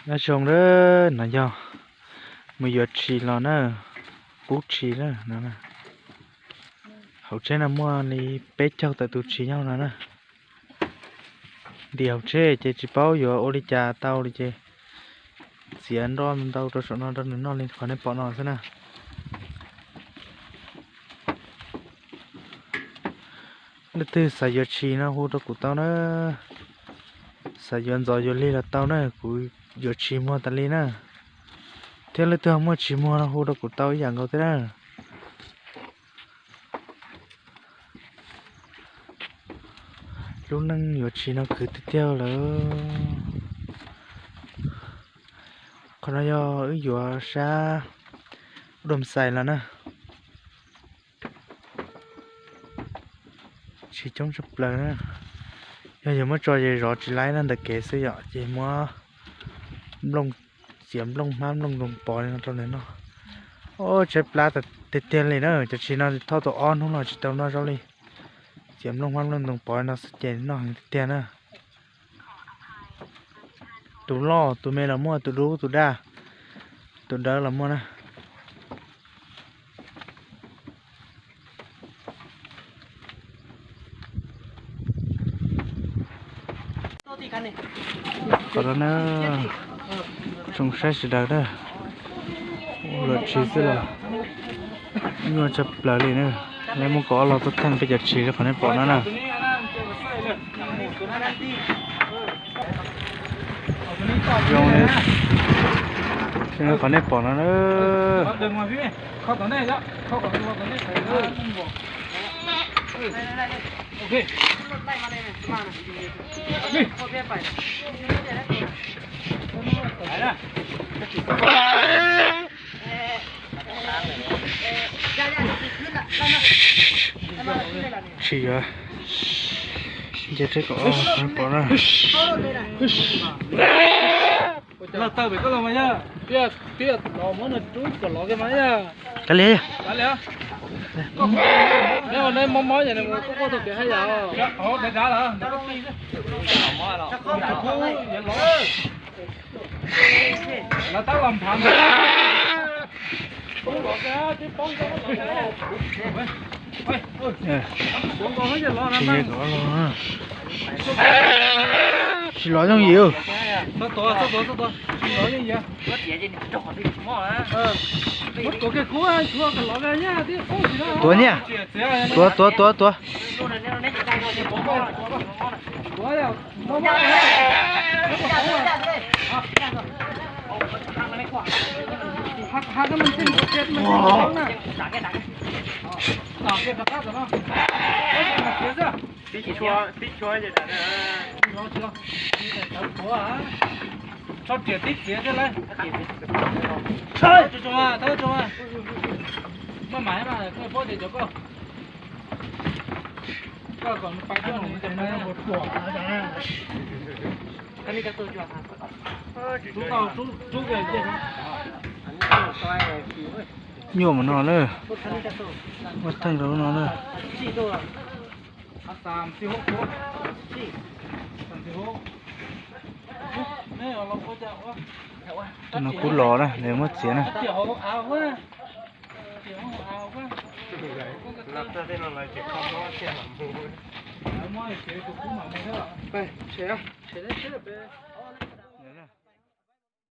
Nyob zoo na, no yog mus yuav tshis los na, pub tshis na no. Hauv tsheb no muaj li peb caug tawm tus tshis nyob no na. Ntim hauv tsheb ces tsis paub yuav ua li cas tau li ces txiav nroj ntau rau saum no rau nws noj li qhov nej pom no xwb na. Leej twg xav yuav tshis no hu rau kuv tau na. Xav yuav ntxov yuav lig los tau na, kuv yuav tshis muag tas li na. Thiab leej twg muaj tshis muag no hu rau kuv tau ib yam nkaus thiab na. Lub neej yuav tshis no khwv tiag tiag lawm. Qhov no yog wb yuav sab Doo Xais los na. Tshis coob tshaj plaws na. Yog yuav muab tso ces zov tsis laib na, ntawm kev xwb yom, ces muab nplooj, txiav nplooj hmab nplooj ntoos pov li no rau nws noj. Tshaib plab tiag tiag li na, cov tshis no thauj tau ob hnub los tsis tau noj zaub li. Txiav nplooj hmab nplooj ntoos pov li no xwb ces noj heev tiag tiag na. Tus loj tus me los muaj, tus dub tus daj, tus dawb los muaj na. Qhov no na, zoo saib sawv daws na, yuav tshis xwb los nyuaj tshaj plaws li na. Lawv muab kaum ob lo tuaj theej peb cov tshis rau qhov nej pom no na. Zoo li qhov nej pom no na. Tsis yuav, nce reb kom pom na. Kav liam. Tsis nce kom los, tsis los yooj yim. Tuav niaj, tuav tuav tuav tuav. Tib tshua, tib tshua. Tso riam tib txiav thiab lauj. Thawb tso, thawb tso. Maj mam mas koj paub tias cov koj, koj kom pais tuaj nws mus. Rub tau, rub, rub kiag. Nyuaj mus no na. Muab theej rau lub no na. Tus no kuj los na, nws muab txiav na.